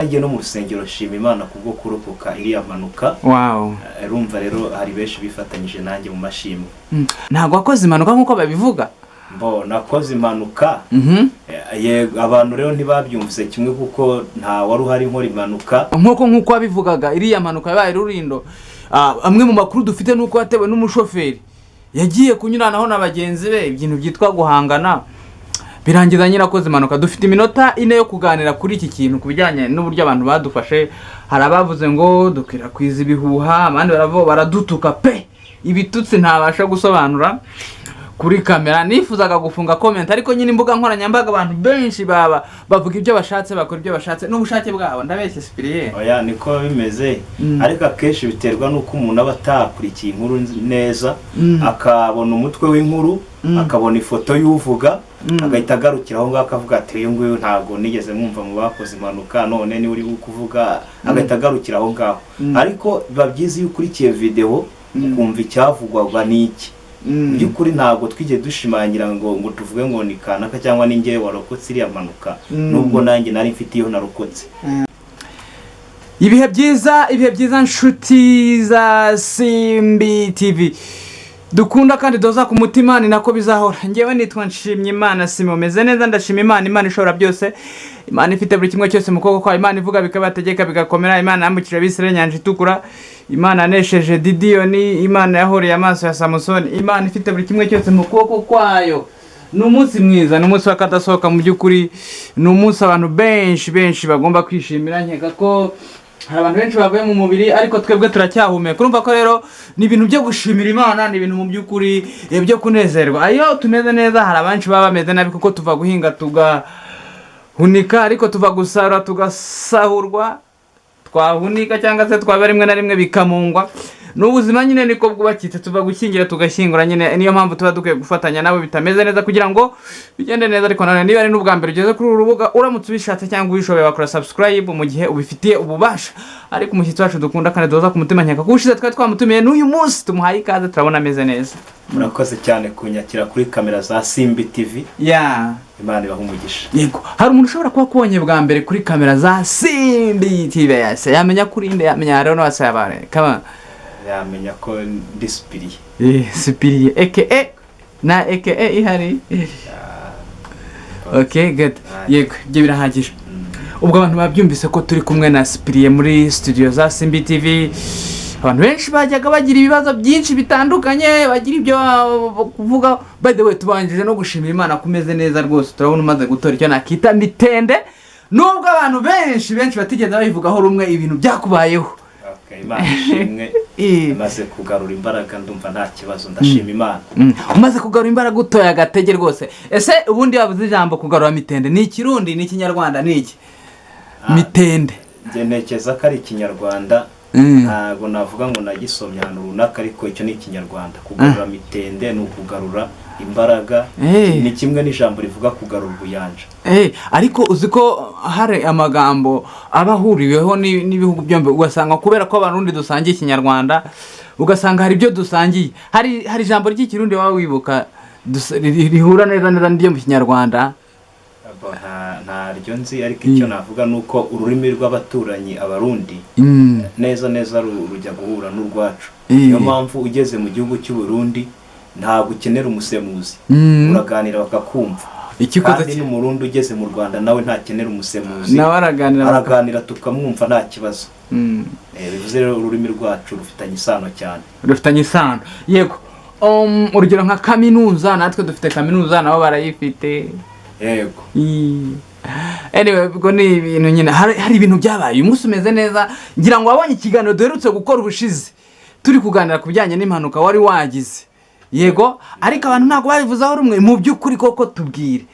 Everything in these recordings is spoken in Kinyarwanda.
Nagiye no mu rusengero nshima Imana kubwo kurokoka iriya mpanuka. Urumva rero hari benshi bifatanyije nanjye mu mashimwe. Ntabwo wakoze impanuka nk'uko babivuga? Mbo nakoze impanuka. Yego, abantu rero ntibabyumvise kimwe kuko nta wari uhari nkora impanuka. Nk'uko wabivugaga, iriya mpanuka yabaye Rurindo, amwe mu makuru dufite ni uko yatewe n'umushoferi yagiye kunyuranaho na bagenzi be, ibintu byitwa guhangana, birangiza nyine akoze impanuka. Dufite iminota 4 yo kuganira kuri iki kintu, ku bijyanye n'uburyo abantu badufashe. Hari abavuze ngo dukwirakwiza ibihuha, abandi baravuga, baradutuka pe, ibitutsi ntabasha gusobanura kuri kamera. Nifuzaga gufunga comment, ariko nyine imbuga nkoranyambaga abantu benshi baba bavuga ibyo bashatse, bakora ibyo bashatse n'ubushake bwabo. Ndabeshye, Sipiriye? Oya, niko bimeze. Ariko akenshi biterwa n'uko umuntu aba atakurikiye inkuru neza, akabona umutwe w'inkuru, akabona ifoto y'uvuga, agahita agarukira aho ngaho, akavuga ati: "Uyu nguyu ntabwo nigeze mwumva mu bakoze impanuka, none niwe uri kuvuga", agahita agarukira aho ngaho. Ariko biba byiza iyo ukurikiye videwo, ukumva icyavugwaga n'iki. Mu by'ukuri ntabwo twigeze dushimangira ngo tuvuge ngo ni kanaka cyangwa ni njyewe warokotse iriya mpanuka, nubwo nanjye nari mfite iyo narokotse. Ibihe byiza, ibihe byiza, nshuti za Simbi TV dukunda kandi doza ku mutima, ni nako bizahora. Ngewe nitwa Nshimyimana Simo, meze neza, ndashima Imana, Imana ishobora byose, Imana ifite buri kimwe cyose mu kuboko kwayo, Imana ivuga bikabategeka bigakomera, Imana yambukije Abisirayeli inyanja itukura, Imana yanesheje Didiyoni, Imana yahoreye amaso ya Samusoni, Imana ifite buri kimwe cyose mu kuboko kwayo. Ni umunsi mwiza, ni umunsi w'akadasohoka. Mu by'ukuri ni umunsi abantu benshi benshi bagomba kwishimira. Nkeka ko hari abantu benshi bavuye mu mubiri, ariko twebwe turacyahumeka. Urumva ko rero ni ibintu byo gushimira Imana, ni ibintu mu by'ukuri byo kunezerwa. Iyo tumeze neza, hari abenshi baba bameze nabi, kuko tuva guhinga tugahunika, ariko tuva gusarura tugasahurwa, twahunika cyangwa se twaba rimwe na rimwe bikamungwa. Ni ubuzima nyine, niko bwubakitse. Tuva gushyingira tugashyingura nyine. Niyo mpamvu tuba dukwiye gufatanya nabo bitameze neza kugira ngo bigende neza. Ariko nanone niba ari n'ubwa mbere ugeze kuri uru rubuga, uramutse ubishatse cyangwa ubishoboye wakora subscribe mu gihe ubifitiye ububasha. Ariko umushyitsi wacu dukunda kandi duhoza ku mutima, nkeka ko ubushize twari twamutumiye, n'uyu munsi tumuhaye ikaze, turabona ameze neza. Murakoze cyane kunyakira kuri kamera za Simbi TV. Imana ibaha umugisha. Yego, hari umuntu ushobora kuba akubonye bwa mbere kuri kamera za Simbi TV, yase yamenya kuri nde? Yamenya rero n'abasayabare kama? Yamenya ko ndi Sipiriye. Sipiriye aka na aka ihari. Okay, good. Yego, ibyo birahagije. Ubwo abantu babyumvise ko turi kumwe na Sipiriye muri studio za Simbi TV. Abantu benshi bajyaga bagira ibibazo byinshi bitandukanye, bagira ibyo kuvuga. By the way, tubanjije no gushimira Imana ko umeze neza rwose. Turabona umaze gutora icyo nakita mitende, nubwo abantu benshi benshi batigeze babivugaho rumwe ibintu byakubayeho. Okay, Imana ishimwe. Imaze kugarura imbaraga, ndumva nta kibazo, ndashima Imana. Umaze kugarura imbaraga, utoye agatege rwose. Ese ubundi wabuze ijambo kugarura mitende, ni Ikirundi, ni Ikinyarwanda, ni iki? Mitende. Njye ntekereza ko ari Ikinyarwanda. Ntabwo navuga ngo nagisomye ahantu runaka, ariko icyo ni Ikinyarwanda. Kugarura mitende ni ukugarura imbaraga. Ni kimwe n'ijambo rivuga kugarura ubuyanja. Ariko uzi ko hari amagambo aba ahuriweho n'ibihugu byombi, ugasanga kubera ko Abarundi dusangiye Ikinyarwanda, ugasanga hari ibyo dusangiye. Hari ijambo ry'Ikirundi waba wibuka rihura neza neza n'iryo mu Kinyarwanda? Abo ntaryo nzi, ariko icyo navuga ni uko ururimi rw'abaturanyi, Abarundi, neza neza rujya guhura n'urwacu. Niyo mpamvu ugeze mu gihugu cy'u Burundi ntabwo ukenera umusemuzi, uraganira bakakumva. Icyo ukoze Kandi n'Umurundi ugeze mu Rwanda nawe ntakenera umusemuzi. Nawe araganira. Araganira tukamwumva nta kibazo. Bivuze rero ururimi rwacu rufitanye isano cyane. Rufitanye isano, yego. Urugero nka kaminuza, natwe dufite kaminuza, nabo barayifite. Yego. Anyway, ubwo ni ibintu nyine, hari ibintu byabaye. Uyu munsi umeze neza. Ngira ngo wabonye ikiganiro duherutse gukora ubushize, turi kuganira ku bijyanye n'impanuka wari wagize. Yego, ariko abantu ntabwo babivuzeho rumwe. Mu by'ukuri koko tubwire,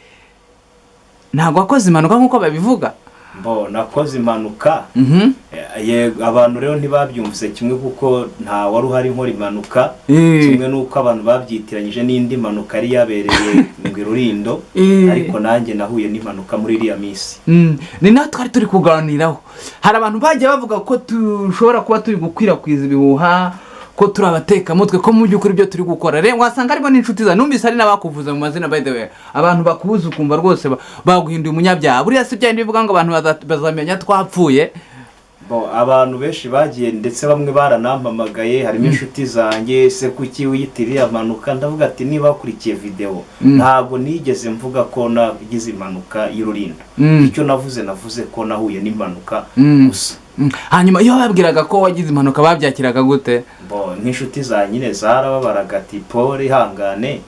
ntabwo wakoze impanuka nk'uko babivuga? Mbo nakoze impanuka. Yego, abantu rero ntibabyumvise kimwe kuko nta wari uhari nkora impanuka. Kimwe n'uko abantu babyitiranyije n'indi mpanuka yari yabereye mu Rurindo. Ariko nanjye nahuye n'impanuka muri iriya minsi. Ni naho twari turi kuganiraho. Hari abantu bagiye bavuga ko dushobora kuba turi gukwirakwiza ibihuha. ko turi abatekamutwe, ko mu by'ukuri ibyo turi gukora rero wasanga harimo n'inshuti zawe. Numvise hari n'abakuvuze mu mazina. By the way, abantu bakubuza ukumva rwose baguhinduye umunyabyaha. Buriya si bya bindi bivuga ngo abantu bazamenya twapfuye? Bo, abantu benshi bagiye, ndetse bamwe baranampamagaye, harimo inshuti zanjye: "Se kuki wiyitiriye impanuka?" Ndavuga ati: "Niba wakurikiye videwo, ntabwo nigeze mvuga ko nagize impanuka y'Ururindo." Icyo navuze, navuze ko nahuye n'impanuka gusa. Hanyuma iyo babwiraga ko wagize impanuka, babyakiraga gute? Bo, nk'inshuti za nyine zarababaraga, ati: "Pole, ihangane."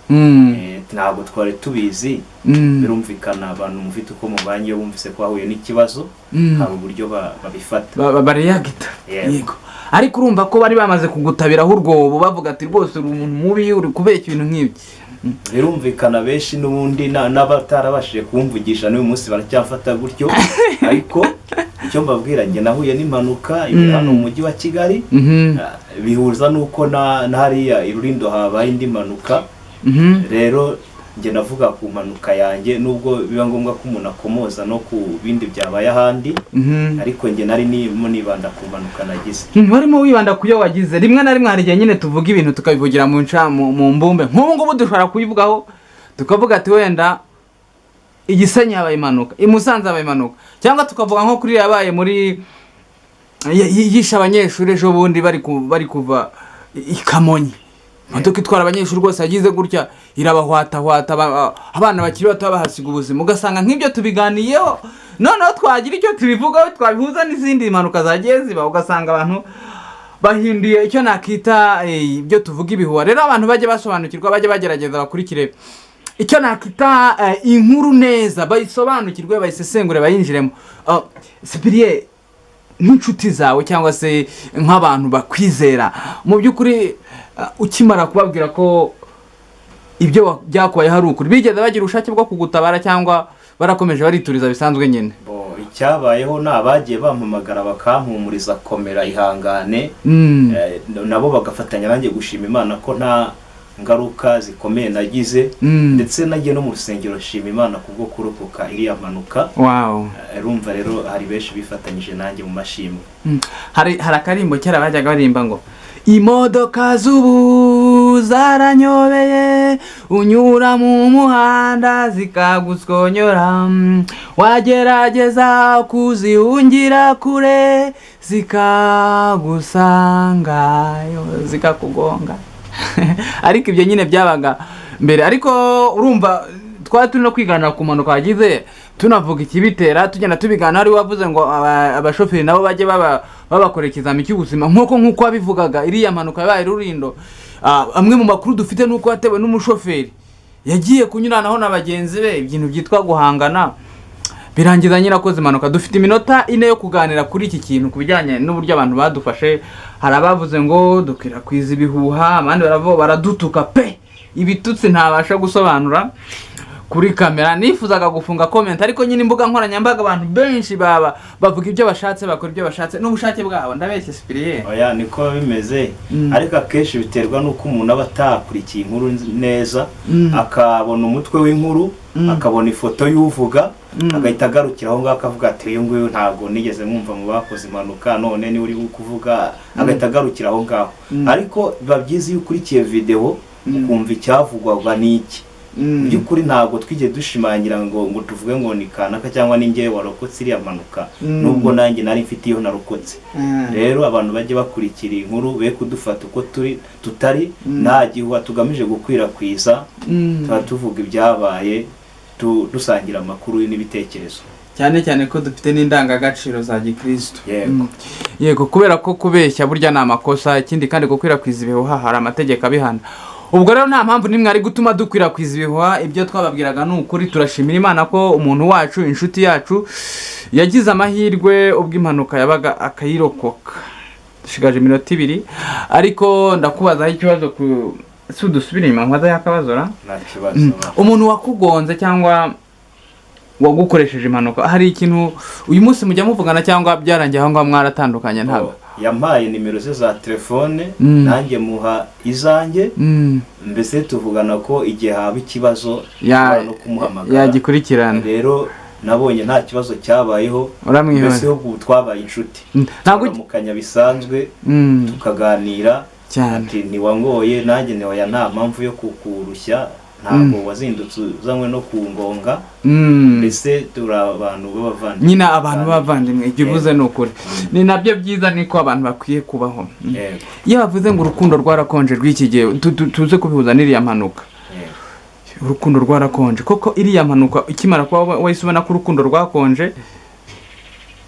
Ntabwo twari tubizi. Birumvikana, abantu mufite uko mubanye, iyo bumvise ko wahuye n'ikibazo, hari uburyo babifata. Bareyagita. Yego. Yego, ariko urumva ko bari bamaze kugutabiraho urwobo, bavuga ati: "Rwose uri umuntu mubi, uri kubeshya," ibintu nk'ibyo. Birumvikana, benshi n'ubundi n'abatarabashije kumvugisha n'uyu munsi baracyafata gutyo, ariko icyo mbabwira, njye nahuye n'impanuka ibi hano mu mujyi wa Kigali. Bihuza n'uko na hariya i Rurindo habaye indi mpanuka. Rero njye navuga ku mpanuka yanjye, nubwo biba ngombwa ko umuntu akomoza no ku bindi byabaye ahandi, ariko njye nari nimo nibanda ku mpanuka nagize. Warimo wibanda ku yo wagize. Rimwe na rimwe hari igihe nyine tuvuga ibintu tukabivugira mu nca mu mbumbe. Nk'ubu ngubu dushobora kubivugaho tukavuga ati wenda i Gisenyi habaye impanuka, i Musanze habaye impanuka, cyangwa tukavuga nko kuri yabaye muri yishe abanyeshuri ejo bundi bari kuva i Kamonyi, imodoka itwara abanyeshuri rwose yagize gutya irabahwatahwata, abana bakiri bato bahasiga ubuzima. Ugasanga nk'ibyo tubiganiyeho, noneho twagira icyo tubivugaho twabihuza n'izindi mpanuka zagiye ziba, ugasanga abantu bahinduye icyo nakita ibyo tuvuga ibihuha. Rero abantu bajye basobanukirwa, bajye bagerageza bakurikire icyo nakita inkuru neza, bayisobanukirwe, bayisesengure, bayinjiremo. Oh, Sipiriye, nk'inshuti zawe cyangwa se nk'abantu bakwizera, mu by'ukuri ukimara kubabwira ko ibyo byakubayeho ari ukuri, bigeze bagira ubushake bwo kugutabara cyangwa barakomeje barituriza bisanzwe nyine? Bo, icyabayeho ni abagiye bampamagara bakampumuriza: "Komera, ihangane." Nabo bagafatanya nanjye gushima Imana ko nta ngaruka zikomeye nagize. Ndetse nagiye no mu rusengero nshima Imana kubwo kurokoka iriya mpanuka. Urumva rero hari benshi bifatanyije nanjye mu mashimwe. Hari akarimbo kera bajyaga baririmba ngo imodoka z'ubu zaranyobeye, unyura mu muhanda zikagusonyora, wagerageza kuzihungira kure zikagusangayo zikakugonga. Ariko ibyo nyine byabaga mbere. Ariko urumva twari turi no kwigana ku mpanuka wagize, tunavuga ikibitera, tugenda tubigana. Hari wavuze ngo abashoferi nabo bajye babakora ikizami cy'ubuzima nk'uko wabivugaga. Iriya mpanuka yabaye Rurindo, amwe mu makuru dufite ni uko yatewe n'umushoferi yagiye kunyuranaho na bagenzi be, ibintu byitwa guhangana, birangiza nyine akoze impanuka. Dufite iminota 4 yo kuganira kuri iki kintu, ku bijyanye n'uburyo abantu badufashe. Hari abavuze ngo dukwirakwiza ibihuha, abandi baravuga, baradutuka pe, ibitutsi ntabasha gusobanura kuri kamera. Nifuzaga gufunga comment, ariko nyine imbuga nkoranyambaga abantu benshi baba bavuga ibyo bashatse, bakora ibyo bashatse n'ubushake bwabo. Ndabeshye, Sipiriye? Oya, niko biba bimeze. Ariko akenshi biterwa n'uko umuntu aba atakurikiye inkuru neza, akabona umutwe w'inkuru, akabona ifoto y'uvuga, agahita agarukira aho ngaho, akavuga ati: "Uyu nguyu ntabwo nigeze mwumva mu bakoze impanuka, none niwe uri kuvuga," agahita agarukira aho ngaho. Ariko biba byiza iyo ukurikiye videwo, ukumva icyavugwaga ni iki. Mu by'ukuri ntabwo twigeze dushimangira ngo tuvuge ngo ni kanaka cyangwa ni njyewe warokotse iriya mpanuka, nubwo nanjye nari mfite iyo narokotse. Rero abantu bajye bakurikira inkuru, be kudufata uko turi tutari. Nta gihuha tugamije gukwirakwiza. Tuba tuvuga ibyabaye, dusangira amakuru n'ibitekerezo. Cyane cyane ko dufite n'indangagaciro za gikristo. Yego. Yego, kubera ko kubeshya burya ni amakosa. Ikindi kandi, gukwirakwiza ibihuha hari amategeko abihana. Ubwo rero nta mpamvu n'imwe ari gutuma dukwirakwiza ibihuha. Ibyo twababwiraga ni ukuri. Turashimira Imana ko umuntu wacu, inshuti yacu, yagize amahirwe ubwo impanuka yabaga akayirokoka. Dushigaje iminota 2, ariko ndakubazaho ikibazo ku si udusubire inyuma nkoza y'akabazo ra? Nta kibazo. Umuntu wakugonze cyangwa wagukoresheje impanuka, hari ikintu uyu munsi mujya muvugana cyangwa byarangiye aho ngaho mwaratandukanye ntabwo? Oh, yampaye nimero ze za telefone, nanjye muha izanjye. Mbese tuvugana ko igihe haba ikibazo nshobora no kumuhamagara. Yagikurikirana. Rero nabonye nta kibazo cyabayeho. Uramwihorera. Mbese ahubwo ubu twabaye inshuti. Ntabwo turamukanya bisanzwe, tukaganira. Cyane. Ati ntiwangoye, nanjye ntiwaya, nta mpamvu yo kukurushya, ntabwo wazindutse uzanywe no kungonga. Mbese turi abantu b'abavandimwe. Nyine abantu b'abavandimwe, ibyo uvuze ni ukuri, ni nabyo byiza, niko abantu bakwiye kubaho. Yego. Iyo bavuze ngo urukundo rwarakonje rw'iki gihe, tuze kubihuza n'iriya mpanuka. Yego. Urukundo rwarakonje koko? Iriya mpanuka ikimara kuba, wahise ubona ko urukundo rwakonje?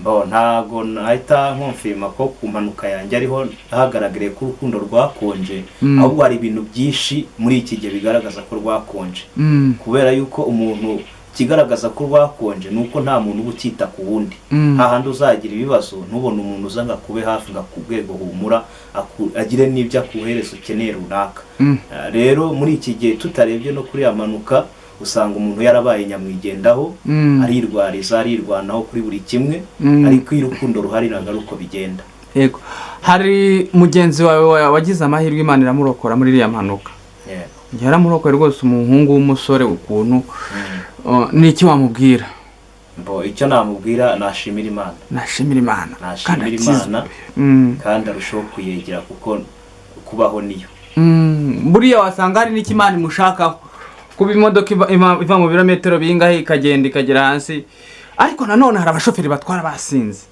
Bo, ntago nahita nkonfirma ko ku mpanuka yanjye ariho hagaragariye ko urukundo rwakonje, ahubwo hari ibintu byinshi muri iki gihe bigaragaza ko rwakonje, kubera yuko umuntu, ikigaragaza ko rwakonje ni uko nta muntu uba ukita ku wundi. Hahandi uzagira ibibazo, ntubone umuntu uza ngo akube hafi, ngo akubwire ngo humura, agire n'ibyo akuhereza ukeneye runaka. Rero muri iki gihe, tutarebye no kuri ya mpanuka, usanga umuntu yarabaye nyamwigendaho, arirwariza, arirwanaho kuri buri kimwe, ariko iyo urukundo ruhari ntabwo ari uko bigenda. Yego, hari mugenzi wawe wagize amahirwe, Imana iramurokora muri iriya mpanuka. Yego. Yaramurokoye rwose, umuhungu w'umusore ukuntu. Ni iki wamubwira? Bo, icyo namubwira, nashimira Imana. Nashimira Imana. Nashimira akizwe. Imana kandi arushaho kuyegera, kuko kubaho niyo. Buriya wasanga hari n'icyo Imana imushakaho, kuba imodoka iva mu birometero bingahe ikagenda ikagera hasi. Ariko nanone hari abashoferi batwara basinze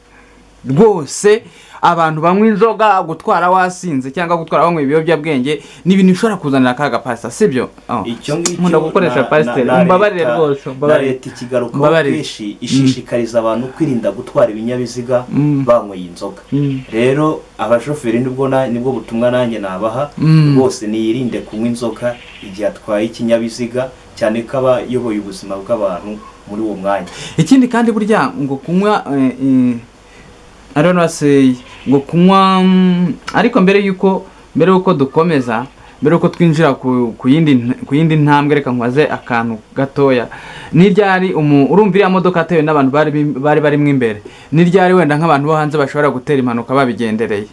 rwose. Abantu banywa inzoga, gutwara wasinze cyangwa gutwara banywa ibiyobyabwenge ni ibintu bishobora kuzanira akaga, pasita, sibyo? Oh. Icyo ngicyo Nkunda gukoresha pasiteri, umbabarire rwose, na umbabarire. leta ikigarukaho Umbabarire. kenshi, ishishikariza abantu kwirinda gutwara ibinyabiziga banyweye inzoga. Rero abashoferi, nibwo butumwa nanjye nabaha, rwose niyirinde kunywa inzoga igihe atwaye ikinyabiziga, cyane ko aba ayoboye ubuzima bw'abantu muri uwo mwanya. Ikindi kandi, burya ngo kunywa I don't know, say ngo kunywa, ariko mbere yuko dukomeza, mbere yuko twinjira ku yindi ntambwe, reka nkubaze akantu gatoya. Ni ryari urumva iriya modoka yatewe n'abantu bari barimo imbere, ni ryari wenda nk'abantu bo hanze bashobora gutera impanuka babigendereye?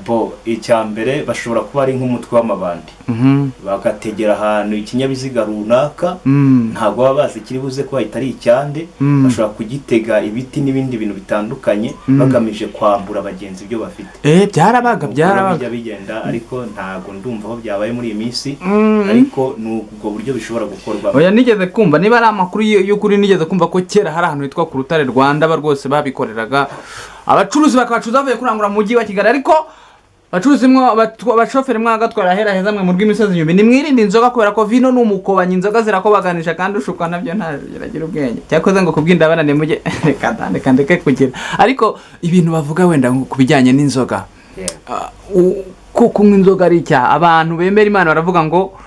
Bo, icya mbere bashobora kuba ari nk'umutwe w'amabandi, bagategera ahantu ikinyabiziga runaka. Ntabwo baba bazi ikiri buze kuba ari icyande. Bashobora kugitega ibiti n'ibindi bintu bitandukanye, bagamije kwambura abagenzi ibyo bafite. Byarabaga. Uko Byarabaga. bijya bigenda, ariko ntabwo ndumva aho byabaye muri iyi minsi, ariko ni ubwo buryo bishobora gukorwamo. Oya, nigeze kumva, niba ari amakuru y'ukuri, nigeze kumva ko kera hari ahantu hitwa ku Rutare Rwanda, ba rwose babikoreraga abacuruzi, bakabacuruza bavuye kurangura mu mujyi wa Kigali. Ariko abacuruzi mwo, abashoferi mwagatwara ahera heza mwe mu rw'imisozi inyuma, nimwirinde inzoga, kubera ko vino ni umukobanyi, inzoga zirakobaganisha kandi ushukwa nabyo ntageragira ubwenge. Cyakoze ngo kubwinda bananiye mujye, reka da, reka ndeke kugira. Ariko ibintu bavuga wenda ngo ku bijyanye n'inzoga, ko kunywa inzoga ari icyaha, abantu bemera Imana baravuga ngo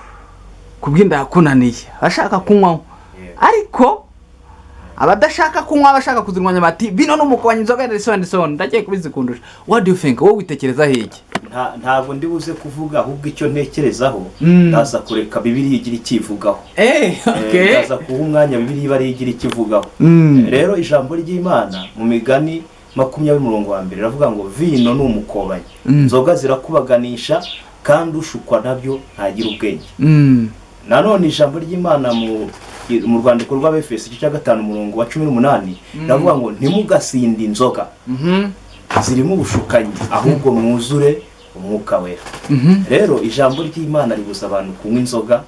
kubw'inda yakunaniye abashaka kunywaho, ariko abadashaka kunywa, abashaka kuzirwanya bati bino ni umukobanyi, inzoga and so and so on. Ndagiye kubizikundusha. What do you think? Wowe witekerezaho iki? Ntabwo ndi buze kuvuga, ahubwo icyo ntekerezaho, ndaza kureka Bibiliya igira icyo ivugaho. Ndaza kuha umwanya Bibiliya iba ariyo igira icyo ivugaho. Rero ijambo ry'Imana mu Migani 20 umurongo wa mbere riravuga ngo vino ni umukobanyi, inzoga zirakubaganisha, kandi ushukwa nabyo ntagira ubwenge. Nanone ijambo ry'Imana mu rwandiko rw'Abefeso igice cya 5 umurongo wa 18 riravuga ngo ntimugasinde inzoga zirimo ubushukanyi, ahubwo mwuzure Umwuka Wera. Rero ijambo ry'Imana ribuza abantu kunywa inzoga.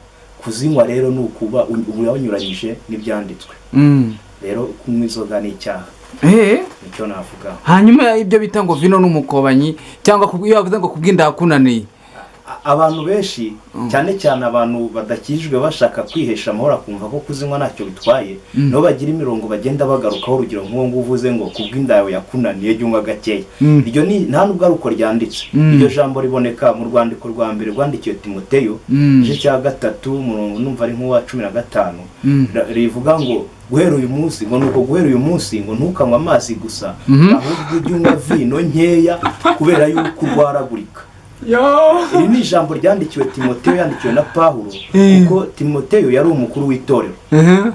Kuzinywa rero ni ukuba uba wanyuranyije n'ibyanditswe. Rero kunywa inzoga ni icyaha. Nicyo navuga. Hanyuma ibyo bita ngo vino n'umukobanyi, cyangwa iyo bavuze ngo kubw'inda yakunaniye? Abantu benshi, cyane cyane abantu badakijijwe, bashaka kwihesha amahoro, akumva ko kuzinywa ntacyo bitwaye, nabo bagira imirongo bagenda bagarukaho. Urugero nk'uwo nguwo uvuze ngo kubw'inda yawe yakunaniye jya unywa gakeya, iryo ni nta nubwo ari uko ryanditse. Iryo jambo riboneka mu rwandiko rwa mbere rwandikiwe Timoteyo, igice cya 3, umurongo numva ari nk'uwa 15, rivuga ngo guhera uyu munsi, ngo nuko guhera uyu munsi ngo ntukanywe amazi gusa, ahubwo ujye unywa vino nkeya kubera yuko urwaragurika. Iri ni ijambo ryandikiwe Timoteyo, yandikiwe na Pawulo, kuko Timoteyo yari umukuru w'itorero,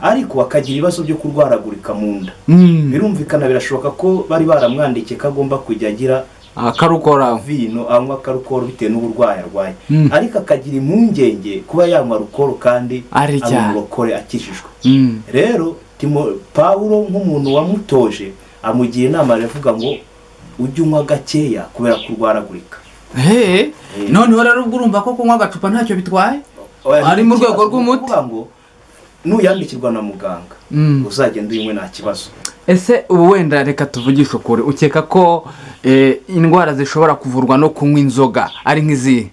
ariko akagira ibibazo byo kurwaragurika mu nda. Birumvikana, birashoboka ko bari baramwandikiye ko agomba kujya agira akarukora vino, anywa akarukoro bitewe n'uburwayi arwaye, ariko akagira impungenge kuba yanywa rukoro kandi Ari ari icyaha. umurokore akijijwe. Rero Pawulo nk'umuntu wamutoje amugira inama, aravuga ngo ujye unywa gakeya kubera kurwaragurika. Hey, noneho rero ubwo urumva ko kunywa agacupa ntacyo bitwaye? Oya, Ari mu rwego ikibazo ni rw'umuti. ukuvuga ngo nuyandikirwa na muganga, uzagenda uyinywe, nta kibazo. Ese ubu wenda reka tuvugishe ukuri, ukeka ko indwara zishobora kuvurwa no kunywa inzoga ari nk'izihe?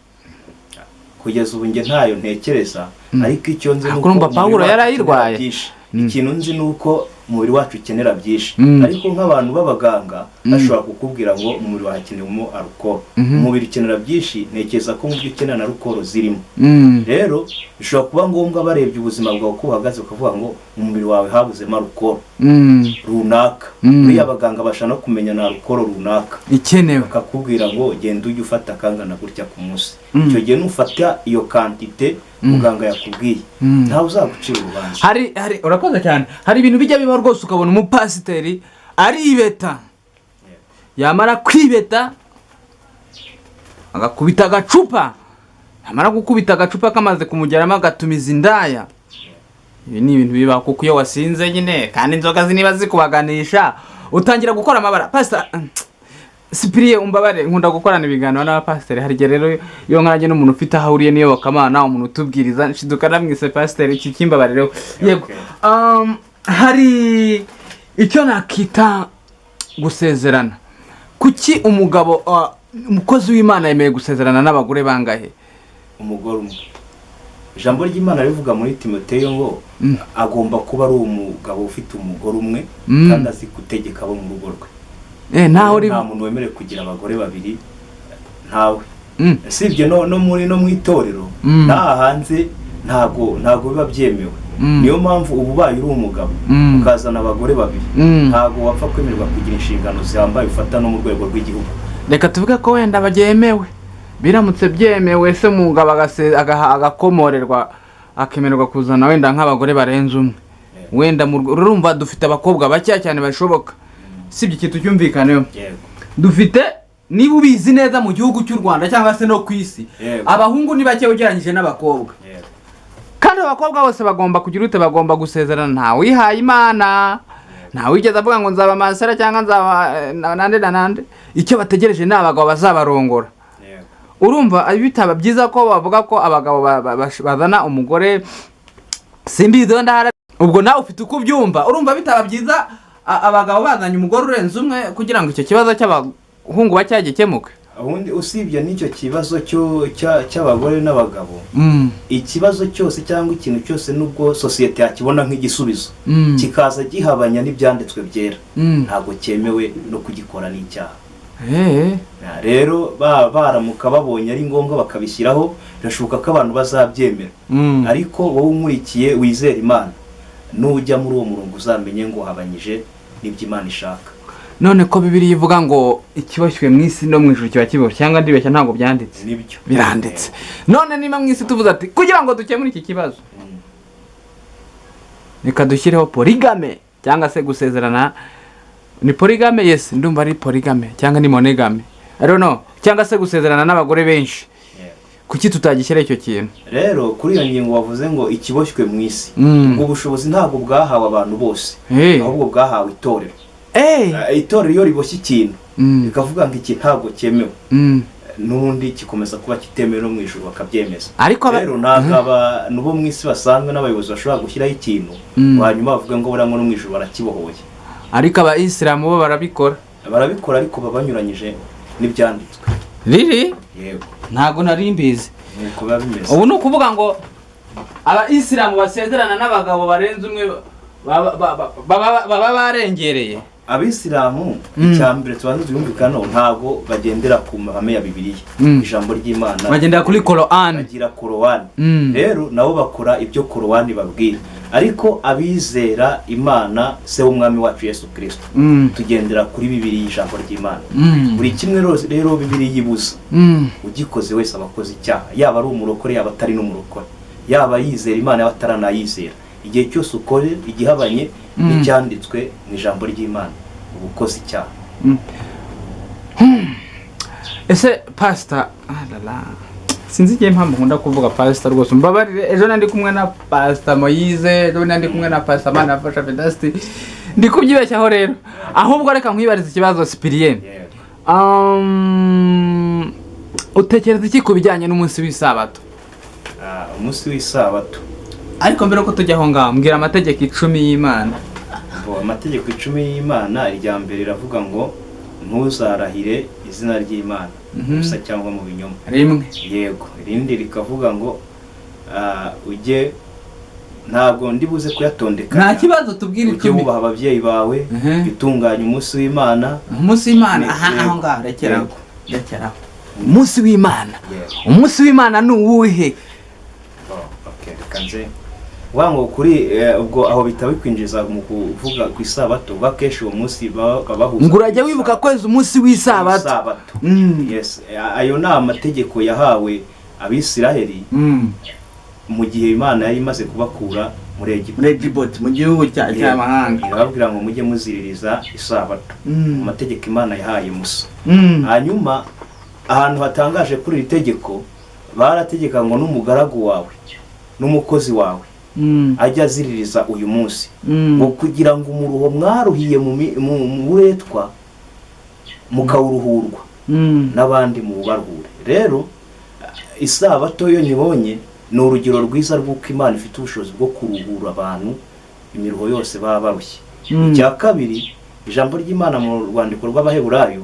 Kugeza ubu njye ntayo ntekereza, ariko icyo nzi ni Ariko uko urumva umubiri Pawulo wacu yarayirwaye. ukenera byinshi. Ikintu nzi ni uko umubiri wacu ukenera byinshi, ariko nk'abantu b'abaganga bashobora kukubwira ngo umubiri wawe hakenewemo alcool. Umubiri ukenera byinshi, ntekereza ko mu byo ukenera na alcool zirimo. Rero bishobora kuba ngombwa, barebye ubuzima bwawe uko buhagaze, bakavuga ngo umubiri wawe habuzemo alcool runaka. Buriya abaganga babasha no kumenya na alcool runaka ikenewe, bakakubwira ngo genda ujye ufata akangana gutya ku munsi. Icyo gihe nufata iyo quantité muganga yakubwiye, ntawe uzagucira urubanza. Hari, urakoze cyane, hari ibintu bijya biba rwose, ukabona umupasiteri aribeta, yamara kwibeta agakubita agacupa, yamara gukubita agacupa kamaze kumugeramo agatumiza indaya. Ibi ni ibintu bibaho, kuko iyo wasinze nyine kandi inzoga niba zikubaganisha, utangira gukora amabara. Pasita Sipiriye, umbabare, nkunda gukorana ibiganiro n'abapasiteri. Hari igihe rero iyo nkaranye n'umuntu ufite aho ahuriye n'iyobokamana, umuntu utubwiriza, nshiduka namwise pasiteri. Iki kimbabarireho, yego. Okay. Hari icyo nakita gusezerana. Kuki umugabo, umukozi w'Imana yemewe gusezerana n'abagore bangahe? Umugore umwe. Ijambo ry'Imana rivuga muri Timoteyo ngo agomba kuba ari umugabo ufite umugore umwe kandi azi gutegeka abo mu rugo rwe. Ntaho uri. Nta muntu wemerewe kugira abagore babiri, ntawe. Usibye no muri no mu itorero, n'aha hanze ntabwo biba byemewe. Niyo mpamvu uba ubaye uri umugabo ukazana abagore babiri, ntabwo wapfa kwemererwa kugira inshingano zihambaye ufata no mu rwego rw'igihugu. Reka tuvuge ko wenda byemewe, biramutse byemewe se, umugabo agakomorerwa, akemererwa kuzana wenda nk'abagore barenze umwe, wenda urumva dufite abakobwa bakeya cyane bashoboka, sibyo? Ikintu cyumvikaneho. Yego. Dufite, niba ubizi neza, mu gihugu cy'u Rwanda cyangwa se no ku isi, abahungu ni bake ugereranyije n'abakobwa. Kandi abakobwa bose bagomba kugira ute? Bagomba gusezerana. Ntawihaye Imana, ntawigeze avuga ngo nzaba masera cyangwa nzaba nande na nande. Icyo bategereje ni abagabo bazabarongora. Urumva bitaba byiza ko bavuga ko abagabo bazana umugore? Simbizi wenda hari, ubwo nawe ufite uko ubyumva. Urumva bitaba byiza abagabo bazanye umugore urenze umwe kugira ngo icyo kibazo cy'abahungu bakeya gikemuke? Ubundi usibye n'icyo kibazo cy'abagore n'abagabo, ikibazo cyose cyangwa ikintu cyose, nubwo sosiyete yakibona nk'igisubizo, kikaza gihabanya n'ibyanditswe byera, ntabwo cyemewe, no kugikora n'icyaha. Rero baramuka babonye ari ngombwa bakabishyiraho, birashoboka ko abantu bazabyemera. Ariko wowe unkurikiye wizera Imana, nujya muri uwo murongo uzamenye ngo habanyije n'ibyo Imana ishaka. None ko Bibiliya ivuga ngo ikiboshywe mu isi no mu ijuru kiba kiboshye, cyangwa ndibeshya? Ntabwo byanditse? Nibyo. Biranditse. None niba mu isi tuvuze ati kugira ngo dukemure iki kibazo, reka dushyireho polygamy cyangwa se gusezerana, ni polygamy? Yes, ndumva ari polygamy cyangwa ni monogamy, I don't know, cyangwa se gusezerana n'abagore benshi, kuki tutagishyira icyo kintu? Rero kuri iyo ngingo wavuze ngo ikiboshywe mu isi, ubwo bushobozi ntabwo bwahawe abantu bose, ahubwo bwahawe itorero. Itorero iyo riboshye ikintu, rikavuga ngo iki ntabwo cyemewe, n'ubundi kikomeza kuba kitemewe no mu ijuru bakabyemeza. Ariko Rero ntabwo abantu bo mu isi basanzwe n'abayobozi bashobora gushyiraho ikintu, hanyuma bavuga ngo buriya ngo no mu ijuru barakibohoye. Ariko abayisilamu bo barabikora. Barabikora, ariko baba banyuranyije n'ibyanditswe. Riri? Yego. Ntabwo nari mbizi. Nuko biba bimeze. Ubu ni ukuvuga ngo abayisilamu basezerana n'abagabo barenze umwe baba barengereye? Abisilamu, icya mbere tubanza tuyumvikanaho, ntabwo bagendera ku mahame ya Bibiliya, ijambo ry'Imana. Bagendera kuri Korani. Bagira Korowani. Rero nabo bakora ibyo Korowani babwira, ariko abizera Imana se w'Umwami wacu Yesu Kirisito, tugendera kuri Bibiliya, ijambo ry'Imana. Buri kimwe rero Bibiliya ibuza, ugikoze wese aba akoze icyaha, yaba ari umurokore, yaba atari n'umurokore, yaba yizera Imana, yaba ataranayizera. Igihe cyose ukore igihabanye n'icyanditswe mu ijambo ry'Imana, uba ukoze icyaha. Ese pasita, alala, sinzi igihe impamvu nkunda kuvuga pasita rwose, mbabarire. Ejo nari kumwe na Pasita Moyize, ejo nari kumwe na Pasita Manafasha Vedasti, ndi kubyibeshyaho rero. Ahubwo reka nkwibarize ikibazo, Sipiriyeni. Yego. Utekereza iki ku bijyanye n'umunsi w'isabato? Umunsi w'isabato. Ariko mbere yuko tujya aho ngaho, mbwira amategeko 10 y'Imana. Ngo amategeko 10 y'Imana, irya mbere riravuga ngo ntuzarahire izina ry'Imana gusa cyangwa mu binyoma. Rimwe. Yego, irindi rikavuga ngo ujye, ntabwo ndi buze kuyatondeka. Nta kibazo, tubwire Ujye 10. wubaha ababyeyi bawe, utunganye umunsi w'Imana. Umunsi w'Imana. Aha, Yego. aho ngaho rekeraho. Yego. Rekeraho. Umunsi w'Imana. Yego. Umunsi w'Imana ni uwuhe? Oh, okay, reka nze uvuga ngo kuri ubwo aho bihita bikwinjiza mu kuvuga ku isabato, ubwo akenshi uwo munsi baba bahuza. Ngo urajya wibuka kweza umunsi w'isabato. Isabato. Yes, ayo ni amategeko yahawe Abisiraheli mu gihe Imana yari imaze kubakura muri Egiputa. Muri Egiputa, mu gihugu cy'amahanga. Irababwira ngo mujye muziririza isabato. Mu mategeko Imana yahaye Musa. Hanyuma ahantu hatangaje kuri iri tegeko, barategeka ngo n'umugaragu wawe n'umukozi wawe ajye aziririza uyu munsi, ngo kugira ngo umuruho mwaruhiye mu buretwa mukawuruhurwa, n'abandi mubaruhure. Rero isabato yo nyibonye ni urugero rwiza rw'uko Imana ifite ubushobozi bwo kuruhura abantu imiruho yose baba barushye. Icya kabiri, ijambo ry'Imana mu rwandiko rw'Abaheburayo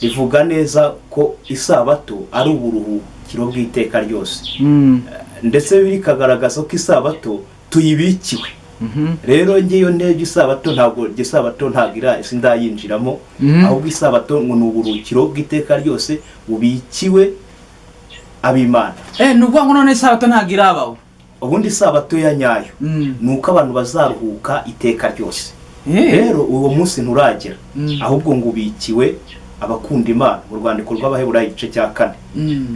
rivuga neza ko isabato ari uburuhukiro bw'iteka ryose, ndetse bikagaragaza ko isabato tuyibikiwe. Rero ngeyo ndebye isabato, ntabwo isabato ntabwo ira sindayinjiramo, ahubwo isabato ngo ni uburuhukiro bw'iteka ryose bubikiwe ab'Imana. Ni ukuvuga ngo none isabato ntabwo irabaho? Ubundi isabato ya nyayo ni uko abantu bazaruhuka iteka ryose. Rero uwo munsi nturagera, ahubwo ngo ubikiwe abakunda Imana, mu rwandiko rw'Abaheburayo igice cya 4.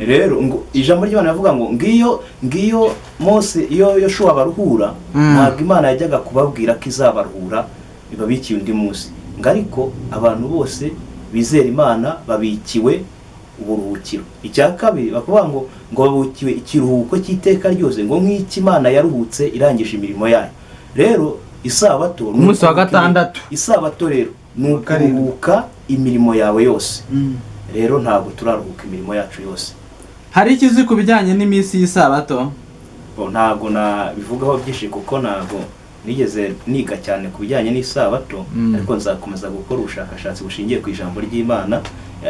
Rero ngo ijambo ry'Imana rivuga ngo ngiyo Mose, iyo Yoshuwa baruhura, ntabwo Imana yajyaga kubabwira ko izabaruhura ibabikiye undi munsi, ngo ariko abantu bose bizera Imana babikiwe uburuhukiro. Icya kabiri bakavuga ngo babukiwe ikiruhuko cy'iteka ryose, ngo nk'iki Imana yaruhutse irangije imirimo yayo. Rero isabato ni Umunsi wa ukuruhuka gatandatu. Isabato rero ni Wa karindwi. ukuruhuka imirimo yawe yose. Rero ntabwo turaruhuka imirimo yacu yose. Hari icyo uzi ku bijyanye n'iminsi y'isabato? Bo, ntabwo nabivugaho byinshi kuko ntabwo nigeze niga cyane ku bijyanye n'isabato, ariko nzakomeza gukora ubushakashatsi bushingiye ku ijambo ry'Imana.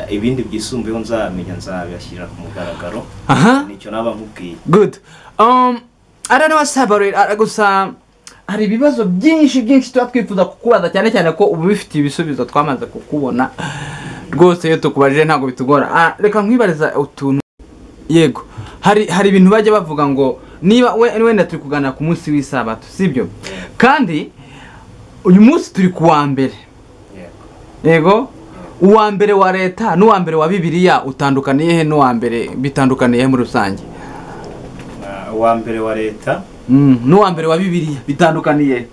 Ibindi byisumbuyeho nzamenya nzabibashyirira ku mugaragaro. Nicyo naba nkubwiye. Good. I don't know what's about it. Gusa hari ibibazo byinshi byinshi tuba twifuza kukubaza, cyane cyane ko ubu bifitiye ibisubizo twamaze kukubona rwose. Iyo tukubajije ntabwo bitugora. Reka nkwibariza utuntu. Yego, hari ibintu bajya bavuga ngo niba wenda turi kuganira ku munsi w'isabato, sibyo? Kandi uyu munsi turi ku wa mbere. Yego. Yego, uwa mbere wa leta n'uwa mbere wa Bibiliya utandukaniye he n'uwa mbere, bitandukaniye he muri rusange? Uwa mbere wa leta N'uwa mbere wa Bibiliya bitandukaniye he?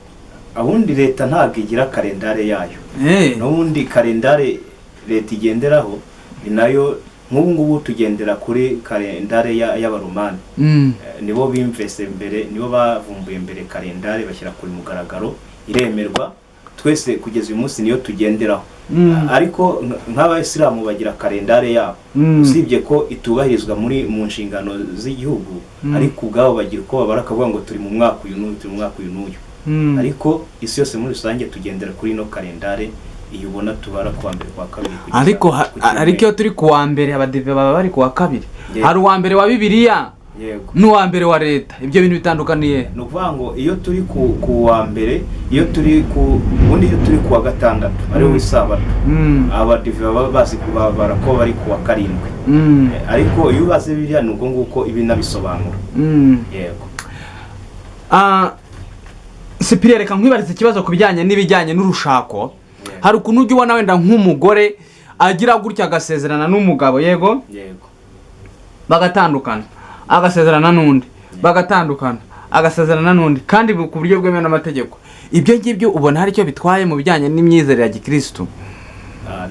Ubundi leta ntabwo igira kalendare yayo. N'ubundi kalendare leta igenderaho ni nayo nk'ubu ngubu tugendera kuri kalendare y'Abaromani. Nibo bimvese mbere, nibo bavumbuye mbere kalendare, bashyira kuri mugaragaro, iremerwa twese, kugeza uyu munsi niyo tugenderaho. Ariko nk'abayisilamu bagira kalendare yabo, usibye ko itubahirizwa muri mu nshingano z'igihugu, ariko ubwabo bagira uko babara, akavuga ngo turi mu mwaka uyu n'uyu, turi mu mwaka uyu n'uyu. Ariko isi yose muri rusange tugendera kuri ino kalendare iyo ubona tubara kuwa mbere, kuwa kabiri, kugeza Ariko ku cyumweru. ariko iyo turi kuwa mbere, abadive baba bari kuwa kabiri. Yego. Hari uwa mbere wa Bibiliya n'uwa mbere wa leta, ibyo bintu bitandukaniye? Ni ukuvuga ngo iyo turi ku wa mbere, iyo turi ku ubundi iyo turi ku wa gatandatu ariwo w'isabato, abadive baba bazi kubabara ko bari ku wa karindwi. Ariko iyo ubaze biriya ni ubwo nguko ibi nabisobanura. Yego. Sipiriya, reka nkwibarize ikibazo ku bijyanye n'ibijyanye n'urushako. Yego. Hari ukuntu ujya ubona wenda nk'umugore agira gutya agasezerana n'umugabo, yego? Yego. Bagatandukana, agasezerana n'undi, bagatandukana, agasezerana n'undi, kandi ku buryo bwemewe n'amategeko. Ibyo ngibyo ubona hari icyo bitwaye mu bijyanye n'imyizerere ya gikirisitu?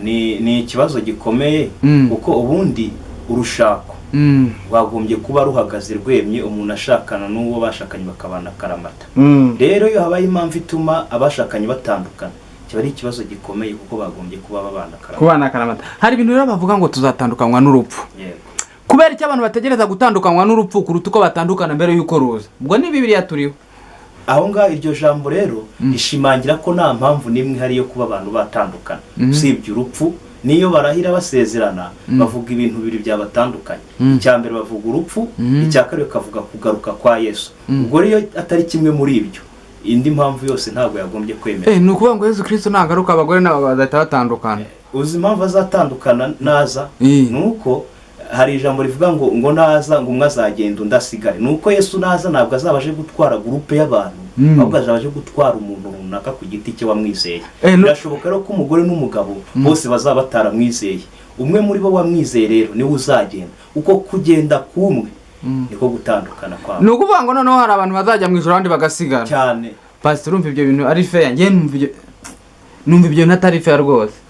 Ni ikibazo gikomeye, kuko ubundi urushako rwagombye kuba ruhagaze rwemye, umuntu ashakana n'uwo bashakanye bakabana akaramata. Rero iyo habaye impamvu ituma abashakanye batandukana, kiba ari ikibazo gikomeye, kuko bagombye kuba babana akaramata. Kubana akaramata. Hari ibintu rero bavuga ngo tuzatandukanywa n'urupfu. Yego. Kubera Kubera icyo abantu bategereza gutandukanywa n'urupfu kuruta uko batandukana mbere y'uko ruza? Ubwo ni Bibiliya turiho. Aho ngaho iryo jambo rero rishimangira ko nta mpamvu n'imwe ihari yo kuba abantu batandukana usibye urupfu. Niyo barahira basezerana, bavuga ibintu bibiri byabatandukanye: icya mbere bavuga urupfu, icya kabiri bakavuga kugaruka kwa Yesu. Ubwo rero iyo atari kimwe muri ibyo, indi mpamvu yose ntabwo yagombye kwemera. Ni ukuvuga ngo Yesu Kirisito nagaruka, abagore n'abagabo bazahita batandukana? Uzi impamvu azatandukana naza? Ni uko hari ijambo rivuga ngo naza ngo umwe azagenda undi asigare. Ni uko Yesu naza ntabwo azaba aje gutwara groupe y'abantu, ahubwo azaba aje gutwara umuntu runaka ku giti cye wamwizeye. Birashoboka rero ko umugore n'umugabo bose bazaba bataramwizeye. Umwe muri bo wamwizeye rero niwe uzagenda. Uko kugenda k'umwe niko gutandukana kwabo. Ni ukuvuga ngo noneho hari abantu bazajya mu ijoro, abandi bagasigara? Cyane. Pasiteri, urumva ibyo bintu ari fair? Njye numva ibyo bintu atari fair rwose.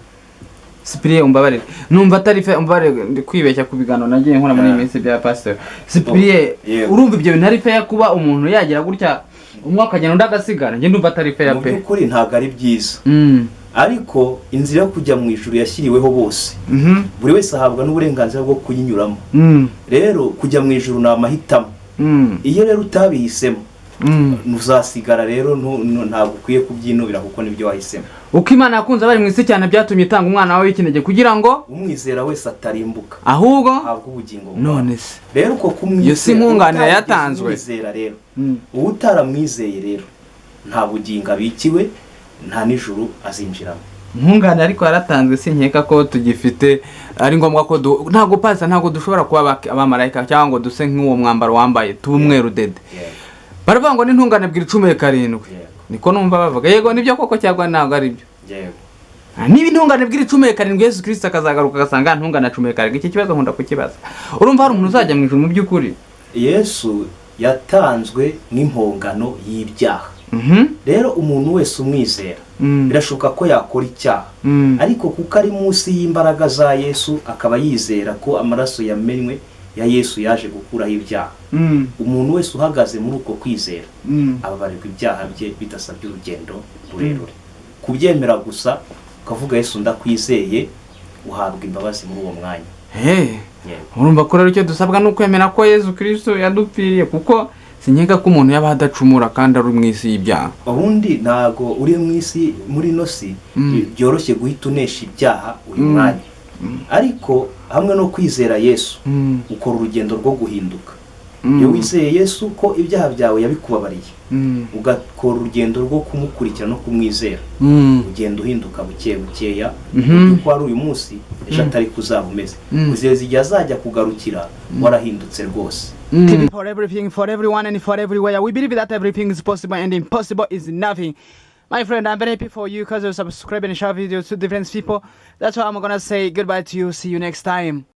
Sipiriye, umbabarire, numva atari fair. Umbabarire, ndi kwibeshya ku biganiro nagiye nkora muri iyi minsi bya pasiteri Sipiriye. Yego. Urumva ibyo bintu ari fair, kuba umuntu yagira gutya, umwe akagenda undi agasigara? Njye ndumva atari fair Mu pe. by'ukuri ntabwo ari byiza, ariko inzira yo kujya mu ijuru yashyiriweho bose. Buri wese ahabwa n'uburenganzira bwo kuyinyuramo. Rero kujya mu ijuru ni amahitamo. Iyo rero utabihisemo, uzasigara. Rero ntabwo ukwiye kubyinubira kuko nibyo wahisemo. Uko Imana yakunze abari mu isi cyane, byatumye itanga umwana wawe w'ikinege kugira ngo umwizera wese atarimbuka, ahubwo ahabwe ubugingo buhoraho. None se Rero uko kumwizera, iyo si nkunganire utarigeze yatanzwe? umwizera rero, uwo utaramwizeye rero nta bugingo abikiwe, nta n'ijuru azinjiramo. Nkunganire ariko yaratanzwe. Sinkeka ko tugifite, ari ngombwa ko ntabwo pasa, ntabwo dushobora kuba abamarayika cyangwa ngo duse nk'uwo mwambaro wambaye, tube umweru dede. Baravuga ngo n'intungane bwira 17. Niko numva bavuga. Yego, nibyo koko cyangwa ntabwo ari byo? Yego. Niba intungane bwira 17, Yesu Kirisito akazagaruka agasanga ntungane 17, iki kibazo nkunda kukibaza: urumva hari umuntu uzajya mu ijuru mu by'ukuri? Yesu yatanzwe nk'impongano y'ibyaha. Rero umuntu wese umwizera, birashoboka ko yakora icyaha, ariko kuko ari munsi y'imbaraga za Yesu, akaba yizera ko amaraso yamenywe ya Yesu yaje gukuraho ibyaha, umuntu wese uhagaze muri uko kwizera ababarirwa ibyaha bye bidasabye urugendo rurerure. Kubyemera gusa, ukavuga: "Yesu, ndakwizeye," uhabwa imbabazi muri uwo mwanya. Hey. Yego. Urumva ko rero icyo dusabwa ni ukwemera ko Yesu Kirisito yadupfiriye, kuko sinkeka ko umuntu yaba adacumura kandi ari mu isi y'ibyaha. Ubundi ntago uri mu isi, muri ino si byoroshye guhita unesha ibyaha uyu mwanya, ariko hamwe no kwizera Yesu ukora urugendo rwo guhinduka. Iyo wizeye Yesu ko ibyaha byawe yabikubabariye, ugakora urugendo rwo kumukurikira no kumwizera, ugenda uhinduka buke bukeya, uko wari uyu munsi ejo atari kuzaba umeze, kugeza igihe azajya kugarukira warahindutse rwose. TV for everything, for everyone and for everywhere. We believe that everything is possible and impossible is nothing. My friend, I'm very happy for you because you subscribe and share videos to different people. That's why I'm gonna say goodbye to you. See you next time.